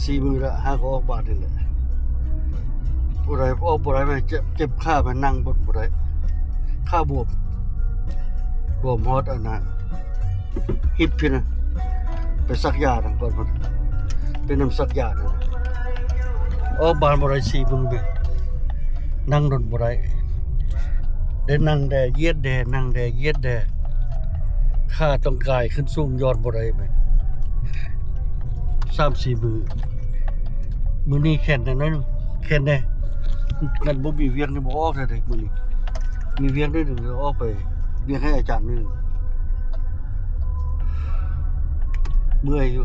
ສີ່ມື້ລະ ຫາກໍອອກບ້ານນີ້ແຫຼະ. ຜູ້ໃດອອກບໍ່ໄດ້ ເຈັບ ເຈັບຂາ ໄປນັ່ງລົດບໍ່ໄດ້ ຂາບວມ ບວມຮອດອັນນະ ຮິບພີ້ນະ. ໄປສັກຢານຳກ່ອນພຸ້ນ ເປັນນຳສັກຢານຳ. ອອກບ້ານບໍ່ໄດ້ສີ່ມື້ນີ້ ນັ່ງລົດບໍ່ໄດ້ ໄດ້ນັ່ງແດ່ ຢຽດແດ່ ນັ່ງແດ່ ຢຽດແດ່ ຂາຕ້ອງກາຍຂຶ້ນສູງ ຍ້ອນບໍ່ໄດ້ແມ່ນສາມສີ່ມື້. ມື້ນີ້ແຂນແດ່ໜ້ອຍໜຶ່ງ ແຂນແດ່ ຄັນບໍ່ມີວຽກນີ້ບໍ່ອອກແທ້ເດ້ມື້ນີ້. ມີວຽກໜ້ອຍໜຶ່ງ ອອກໄປວຽກໃຫ້ອາຈານໜ້ອຍໜຶ່ງ. ເມື່ອຍຢູ່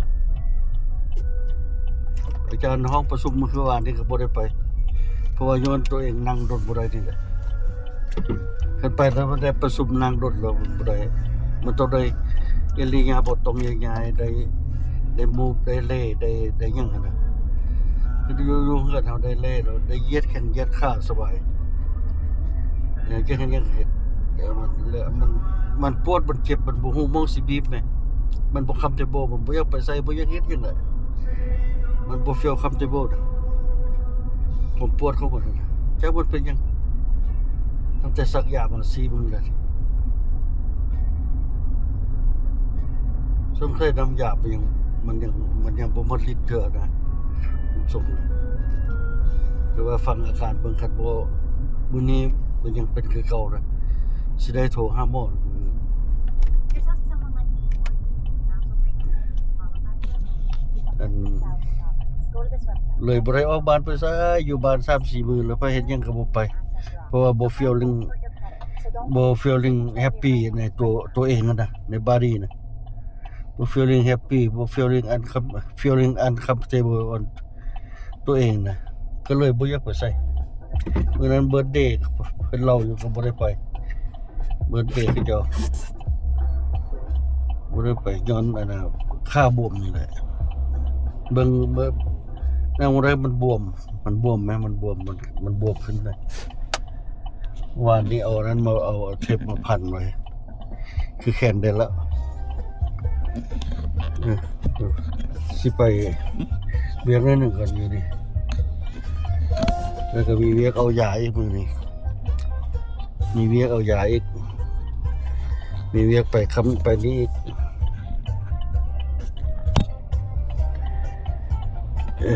ອາຈານຫ້ອງປະຊຸມມື້ຄືວານນີ້ກໍບໍ່ໄດ້ໄປ ເພາະວ່າຍ້ອນຕົວເອງນັ່ງລົດບໍ່ໄດ້ນີ້ແຫຼະ. ຄັນໄປແລ້ວມັນໄດ້ປະຊຸມນັ່ງລົດແລ້ວມັນບໍ່ໄດ້ ມັນຕ້ອງໄດ້ອິລິຍາບົດ ຕ້ອງຍ້າຍໆ ໄດ້ ໄດ້ມູບ ໄດ້ເລ ໄດ້ ໄດ້ຫຍັງຫັ້ນນະ. ຄືຢູ່ ຢູ່ເຮືອນເຮົາໄດ້ເລແລ້ວ ໄດ້ຢຽດແຂ້ງຢຽດຂາສະບາຍ ຢຽດຫຍັງເຮັດ ແຕ່ມັນ ແລະມັນ ມັນປວດ ມັນເຈັບ ມັນບໍ່ຮູ້ໝ່ອງຊິບີບແໝ່. ມັນບໍ່ຄຳເທເບິ້ລ ມັນບໍ່ຢາກໄປໃສ ບໍ່ຢາກເຮັດຫຍັງເລີຍ ມັນບໍ່ຟີລຄຳເທເບິ້ລນະ. ຄວາມປວດຂອງມັນນະ ຈັກມັນເປັນຫຍັງ ຕັ້ງແຕ່ສັກຢາມາສີ່ມື້ແລ້ວ. ສົງໄສນ້ຳຢາໄປຍັງ ມັນຍັງ ມັນຍັງບໍ່ໝົດລິດເທື່ອນະ ສົງໄສ. ແຕ່ວ່າຟັງອາການເບິ່ງ ຄັນບໍ່ ມື້ນີ້ມັນຍັງເປັນຄືເກົ່ານະ ຊິໄດ້ໂທຫາໝໍ. ອັນ ເລີຍບໍ່ໄດ້ອອກບ້ານໄປໃສ ຢູ່ບ້ານສາມສີ່ມື້ແລ້ວ ໄປເຮັດຫຍັງກໍບໍ່ໄປ ເພາະວ່າບໍ່ຟີລລິງ ບໍ່ຟີລລິງແຮັບປີໃນຕົວ ຕົວເອງຫັ້ນນະ ໃນບອດີ້ນະ. ບໍ່ຟີລລິງແຮັບປີ ບໍ່ຟີລລິງອັນຄຳ ຟີລລິງອັນຄຳເທເບິ້ລອອນຕົວເອງນະ ກໍເລີຍບໍ່ຢາກໄປໃສ. ມື້ນັ້ນເບີດເດ ເພິ່ນເລົ່າຢູ່ ກໍບໍ່ໄດ້ໄປເບີດເດເຂົາເຈົ້າ ບໍ່ໄດ້ໄປ ຍ້ອນອັນນະ ຂາບວມນີ້ແຫຼະ. ເບິ່ງ ເບິ່ງ ນັ່ງບໍ່ໄດ້ ມັນບວມ ມັນບວມແມ ມັນບວມ ມັນ ມັນບວມຂຶ້ນໄປ. ວານນີ້ເອົານັ້ນມາ ເອົາເທບມາພັນໄວ້ ຄືແຂນໄດ້ລະ. ເອີ ຊິໄປວຽກໜ້ອຍໜຶ່ງກ່ອນຢູ່ນີ້ ແລ້ວກໍມີວຽກເອົາຢາອີກມື້ນີ້ ມີວຽກເອົາຢາອີກ ມີວຽກໄປຄຳ ໄປນີ້ອີກ. ເອີ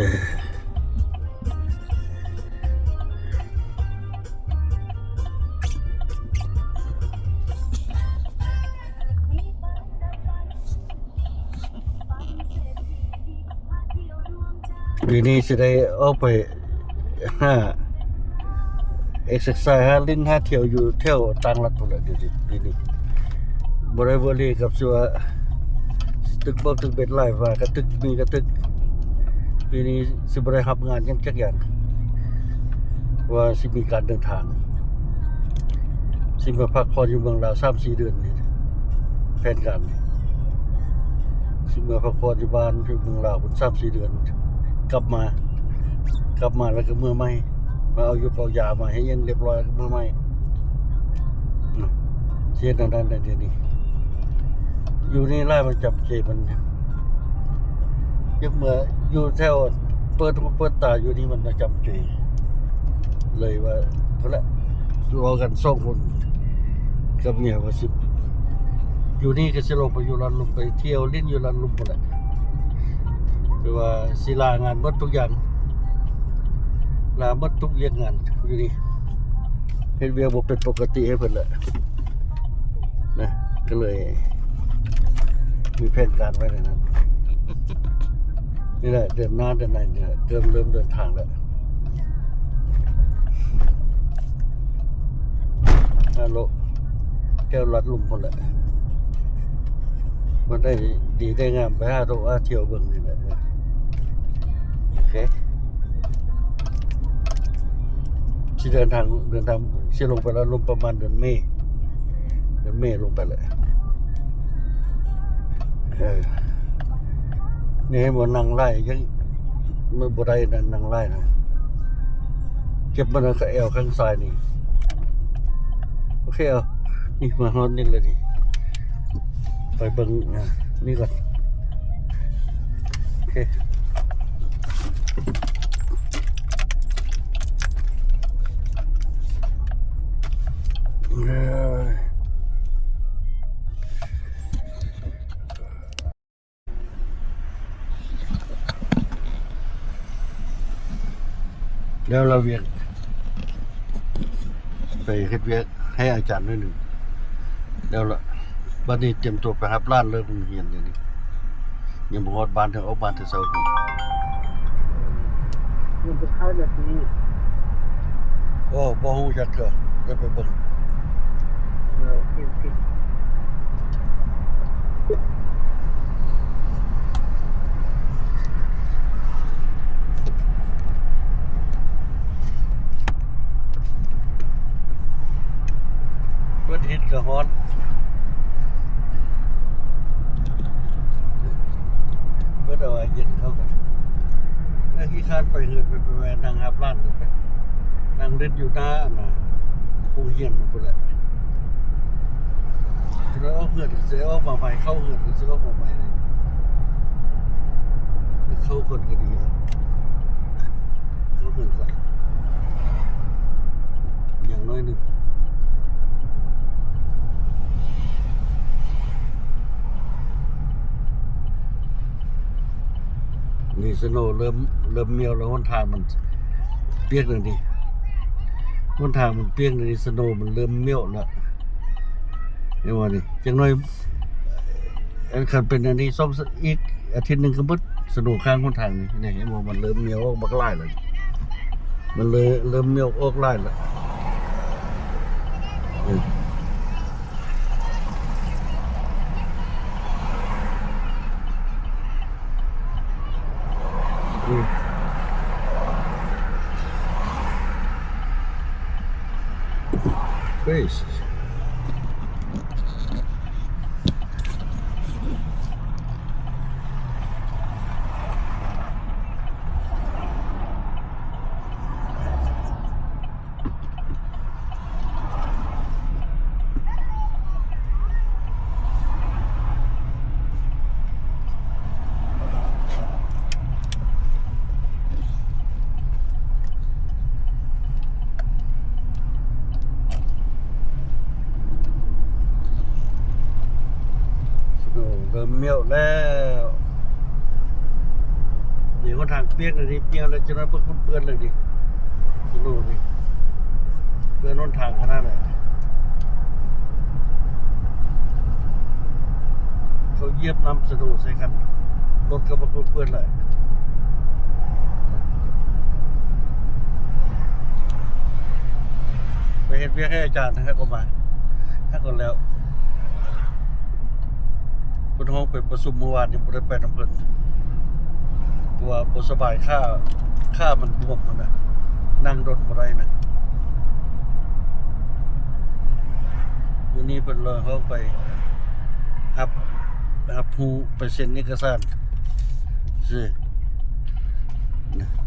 ປີນີ້ຊິໄດ້ອອກໄປຫາ ເອັກເຊີໄຊ ຫາຫຼິ້ນຫາທ່ຽວຢູ່ແຖວຕ່າງລັດພຸ້ນແຫຼະ ດຽວນີ້ປີນີ້ບໍ່ໄດ້ເວີຣີກັບຊິວ່າຕຶກເບົ້າຕຶກເບັດຫຼາຍວ່າກະຕຶກມີກະຕຶກ. ປີນີ້ຊິບໍ່ໄດ້ຮັບງານຫຍັງຈັກຢ່າງ ວ່າຊິມີການເດີນທາງ ຊິມາພັກຜ່ອນຢູ່ເມືອງລາວສາມສີ່ເດືອນນີ້ ແຜນການນີ້ ຊິມາພັກຜ່ອນຢູ່ບ້ານຢູ່ເມືອງລາວພຸ້ນສາມສີ່ເດືອນ ກັບມາ ກັບມາແລ້ວກໍເມືອໃໝ່ ມາເອົາຢູ່ເອົາຢາມາໃຫ້ເຢັນລຽບຮ້ອຍ ເມືອໃໝ່ ຊິເຮັດແນວນັ້ນແຫຼະດຽວນີ້. ຢູ່ນີ້ຫຼາຍມັນຈຳເຈ ມັນຢາກເມືອຢູ່ແຖວ ເປີດຫູເປີດຕາຢູ່ນີ້ ມັນຈຳເຈ ເລີຍວ່າພຸ້ນແຫຼະ ເວົ້າກັນສອງຄົນກັບເມຍວ່າຊິ ຢູ່ນີ້ກໍຊິລົງໄປຢູ່ລາດລຸ່ມ ໄປທ່ຽວຫຼິ້ນຢູ່ລາດລຸ່ມພຸ້ນແຫຼະ ຄືວ່າຊິລາງານໝົດທຸກຢ່າງ ລາໝົດທຸກວຽກງານຢູ່ນີ້ ເຮັດວຽກບໍ່ເປັນປົກກະຕິໃຫ້ເພິ່ນແຫຼະນະ ກໍເລີຍມີແຜນການໄວ້ແນວນັ້ນ. ນີ້ແຫຼະ ເດືອນໜ້າເດືອນໃນນີ້ແຫຼະ ເລີ່ມ ເລີ່ມເດີນທາງແລ້ວ ອາໂລ ແຖວລາດລຸ່ມພຸ້ນແຫຼະ ມັນໄດ້ດີໄດ້ງາມ ໄປຫາໂທຫາທ່ຽວເບິ່ງນີ້ແຫຼະ. ໂອເຄ ຊິເດີນທາງ ເດີນທາງ ຊິລົງໄປລາດລຸ່ມປະມານເດືອນເມ ເດືອນເມລົງໄປແຫຼະ. ເອີ ນີ້ໃຫ້ໝໍນັ່ງຫຼາຍ ຍັງບໍ່ໄດ້ນະ ນັ່ງຫຼາຍນະ ເຈັບມາແລ້ວກໍແອວຂ້າງຊ້າຍນີ້. ໂອເຄ ເອົາ ນີ້ມາຮອດນີ້ແລ້ວນີ້ ໄປເບິ່ງ ອ່າ ນີ້ກ່ອນ. ໂອເຄ ແລ້ວລະວຽກ ໄປເຮັດວຽກໃຫ້ອາຈານໜ້ອຍໜຶ່ງ ແລ້ວລະ ບັດນີ້ຕຽມຕົວໄປຮັບຫຼານເລີກໂຮງຮຽນດຽວນີ້. ຍັງບໍ່ຮອດບ້ານເທື່ອ ອອກບ້ານແຕ່ເຊົ້າພຸ້ນ. ຍັງບໍ່ເຂົ້ານາທີ. ໂອ້ ບໍ່ຮູ້ຈັກເທື່ອ ດຽວໄປເບິ່ງ. ເອີ ໂອເຄ ໂອເຄ. ເປີດຮີດກະຮ້ອນ ເປີດເອົາອາເຢັນເຂົ້າກັນ. ແລ້ວຂີ້ຄ້ານໄປເຮືອນ ໄປ ໄປແວ່ນັ່ງຮັບຫຼານ ໄປນັ່ງຫຼິ້ນຢູ່ໜ້າ ອັນນ່າ ໂຮງຮຽນພຸ້ນແຫຼະ. ແລ້ວອອກເຮືອນຊິອອກມາໃໝ່ ເຂົ້າເຮືອນຊິອອກມາໃໝ່ເລີຍ. ເຂົ້າກ່ອນກະດີ ເຂົ້າເຮືອນກ່ອນ ຢ່າງໜ້ອຍໜຶ່ງ. ນີ້ສະໂນເລີ່ມ ເລີ່ມມ້ຽວແລ້ວ ຫົນທາງມັນປຽກແລ້ວນີ້ ຫົນທາງມັນປຽກແລ້ວນີ້ ສະໂນມັນເລີ່ມມ້ຽວແລ້ວ ເຫັນບໍ່ນີ້? ຈັກໜ້ອຍ ອັນ ຄັນເປັນອັນນີ້ ສອງ ອີກອາທິດໜຶ່ງກະໝົດ ສະໂນຂ້າງຫົນທາງນີ້ ນີ້ ເຫັນບໍ່? ມັນເລີ່ມມ້ຽວອອກບັກຫຼາຍແລ້ວ ມັນເລີ່ມ ເລີ່ມມ້ຽວອອກຫຼາຍແລ້ວ. ໂອ້ ເລີ່ມມ້ຽວແລ້ວ ນີ້ຫົນທາງປຽກແລ້ວນີ້ ປຽກແລ້ວ ຈະໜ້ອຍເບິ່ງເປື້ອນເລີຍນີ້ ໂອ້ ນີ້ເປື້ອນຫົນທາງຂະໜາດໃດ. ເຂົາຢຽບນ້ຳສະໂນໃສ່ກັນ ລົດກະບະເປື້ອນຫຼາຍ. ໄປເຮັດວຽກໃຫ້ອາຈານ ຫາກວ່າມາ ຫາກວ່າແລ້ວ ເພິ່ນຮ້ອງໄປປະຊຸມມື້ວານນີ້ ບໍ່ໄດ້ໄປນຳເພິ່ນ ເພາະວ່າບໍ່ສະບາຍ ຂາ ຂາມັນບວມຫັ້ນນະ ນັ່ງດົນບໍ່ໄດ້ນະ. ມື້ນີ້ເພິ່ນລະຮ້ອງໄປຮັບ ຮັບຮູ້ ໄປເຊັນເອກະສານຊື່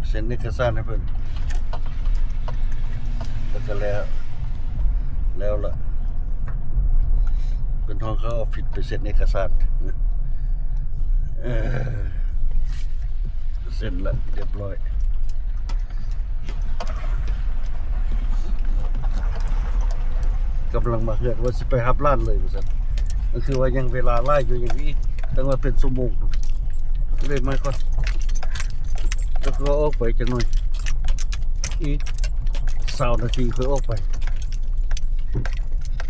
ເຊັນເອກະສານໃຫ້ເພິ່ນ ແລ້ວກະແລ້ວ ແລ້ວລະ ເພິ່ນຮ້ອງເຂົ້າອອບຟິດໄປເຊັນເອກະສານ ເອີ ເຊັນລະ ຮຽບຮ້ອຍ. ກຳລັງມາເຮືອນ ວ່າຊິໄປຮັບຫຼານເລີຍວ່າຊັ້ນ ກໍຄືວ່າຍັງເວລາຫຼາຍຢູ່ ຍັງອີກຕັ້ງວ່າເປັນຊົ່ວໂມງ ກໍເລີຍມາກ່ອນ ແລ້ວກໍອອກໄປຈັກໜ້ອຍ ອີກຊາວນາທີຄ່ອຍອອກໄປ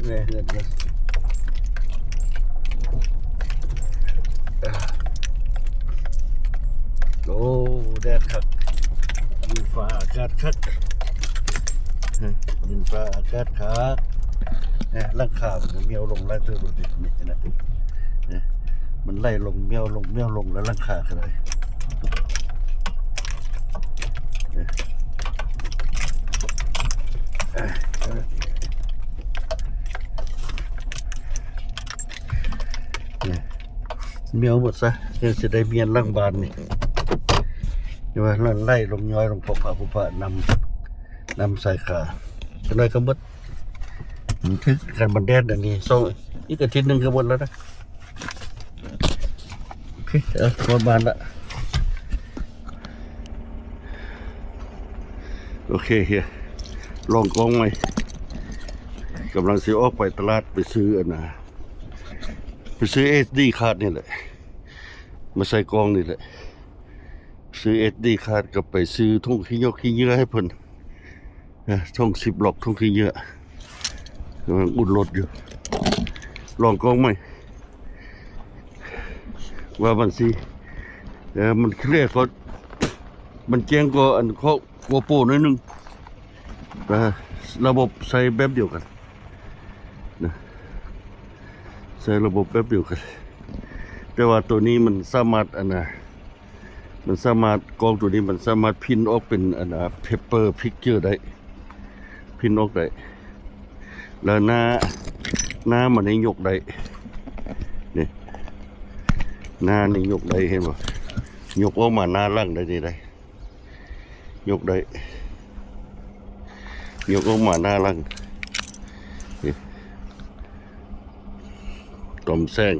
ແວ່ເຮືອນກ່ອນ. ໂອ້ ແດດຄັກ ດິນຟ້າອາກາດຄັກ ດິນຟ້າອາກາດຄັກ. ຫຼັງຄາມັນກະມ້ຽວລົງຫຼາຍເຕີບໂລດນີ້ ນີ້ນະ ມັນໄຫຼລົງ ມ້ຽວລົງ ມ້ຽວລົງ ແລ້ວຫຼັງຄາກະໄດ້. ມ້ຽວໝົດຊະ ຍັງຊິໄດ້ມ້ຽນຫຼັງບ້ານນີ້ ແຕ່ວ່າໄຫຼລົງຍ້ອຍລົງ ພວກພະ ພວກພະ ນ້ຳ ນ້ຳສາຍຄາ ຈັກໜ້ອຍກະໝົດ. ມັນຖືກກັນ ມັນແດດອັນນີ້ ສອງ ອີກອາທິດໜຶ່ງກະໝົດແລ້ວນະ. ເອີ ຮອດບ້ານລະ. ໂອເຄ ເຮຍ ລອງກ້ອງໃໝ່. ກຳລັງຊິອອກໄປຕະຫຼາດ ໄປຊື້ອັນນະ ໄປຊື້ເອສດີຄາດນີ້ແຫຼະ ມາໃສ່ກ້ອງນີ້ແຫຼະ. ຊື້ເອສດີຄາດ ກັບໄປຊື້ຖົງຂີ້ຫຍົກຂີ້ເຫຍື້ອໃຫ້ເພິ່ນ ເອີ ຖົງຊິບລັອກ ຖົງຂີ້ເຫຍື້ອ. ກຳລັງອຸ່ນລົດຢູ່ ລອງກ້ອງໃໝ່ ວ່າມັນຊິ ເອີ ມັນເຄລຍກວ່າ ມັນແຈ້ງກວ່າອັນໂກໂປໜ້ອຍໜຶ່ງ. ເອີ ລະບົບໃຊ້ແບບດຽວກັນນະ ໃຊ້ລະບົບແບບດຽວກັນ ແຕ່ວ່າໂຕນີ້ມັນສາມາດອັນນະ ມັນສາມາດ ກ້ອງໂຕນີ້ມັນສາມາດພິມອອກເປັນອັນນະ ເປເປີພິກເຈີໄດ້ ພິມອອກໄດ້. ແລ້ວໜ້າ ໜ້າມັນນີ້ຍົກໄດ້ ນີ້ ໜ້ານີ້ຍົກໄດ້ ເຫັນບໍ່? ຍົກອອກມາໜ້າຫຼັງໄດ້ນີ້ໄດ໋ ຍົກໄດ້ ຍົກອອກມາໜ້າຫຼັງ ນີ້ ຕ່ອມແສງ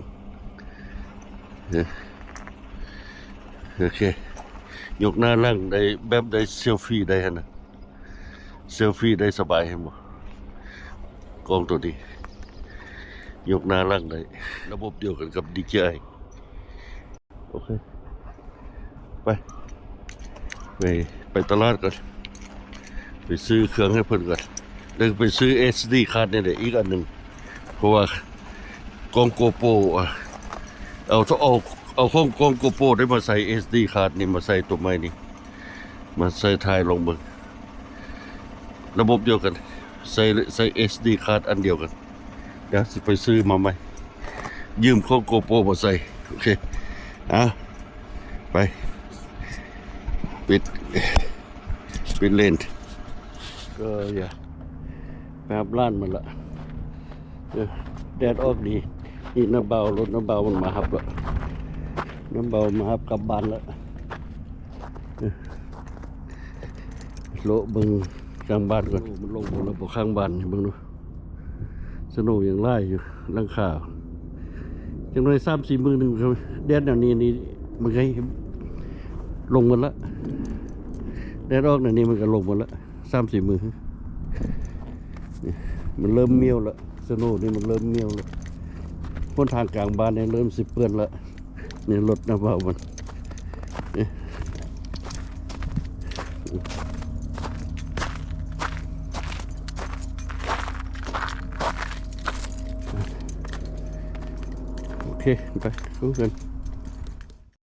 ນີ້ ໂອເຄ ຍົກໜ້າຫຼັງໄດ້ ແບບໄດ້ເຊວຟີໄດ້ຫັ້ນນະ ເຊວຟີໄດ້ສະບາຍ ເຫັນບໍ່? ກ້ອງໂຕນີ້ຍົກໜ້າຫຼັງໄດ້ ລະບົບດຽວກັນກັບດີເຈໄອ. ໂອເຄ ໄປ ໄປ ໄປຕະຫຼາດກ່ອນ ໄປຊື້ເຄື່ອງໃຫ້ເພິ່ນກ່ອນ ແລ້ວໄປຊື້ເອສດີຄາດນີ້ແຫຼະ ອີກອັນໜຶ່ງ ເພາະວ່າກ້ອງໂກໂປ ເອົາ ເອົາ ເອົາຂອງກ້ອງໂກໂປໄດ້ມາໃສ່ເອສດີຄາດນີ້ ມາໃສ່ຕົວໃໝ່ນີ້ ມາໃສ່ຖ່າຍລອງເບິ່ງ ລະບົບດຽວກັນ ໃສ່ ໃສ່ເອສດີຄາດອັນດຽວກັນ. ດຽວຊິໄປຊື້ມາໃໝ່ ຢືມຂອງໂກໂປມາໃສ່. ໂອເຄ ອ່ະ ໄປ ປິດ ປິດເລນ ກໍຢ່າໄປຮັບຫຼານມາລະ. ເອີ ແດດອອກດີ ນີ້ນ້າບ່າວ ລົດນ້າບ່າວມັນມາຮັບລະ ນ້າບ່າວມາຮັບກັບບ້ານລະ. ເອີ ເລາະເບິ່ງຂ້າງບ້ານກ່ອນ ມັນລົງບໍ່ລະບໍ່ ຂ້າງບ້ານນີ້ເບິ່ງດູ ສະໂນຍັງຫຼາຍຢູ່ຫຼັງຄາ. ຈັກໜ້ອຍສາມສີ່ມື້ໜຶ່ງ ແດດແນວນີ້ນີ້ມັນກໍລົງໝົດລະ ແດດອອກແນວນີ້ມັນກໍລົງໝົດລະ ສາມສີ່ມື້. ນີ້ມັນເລີ່ມມ້ຽວລະ ສະໂນນີ້ມັນເລີ່ມມ້ຽວລະ ຫົນທາງກາງບ້ານນີ້ເລີ່ມຊິເປື້ອນລະ. ນີ້ລົດນ້າບ່າວມັນ ໂອເຄ ໄປ ເຂົ້າເຮືອນ.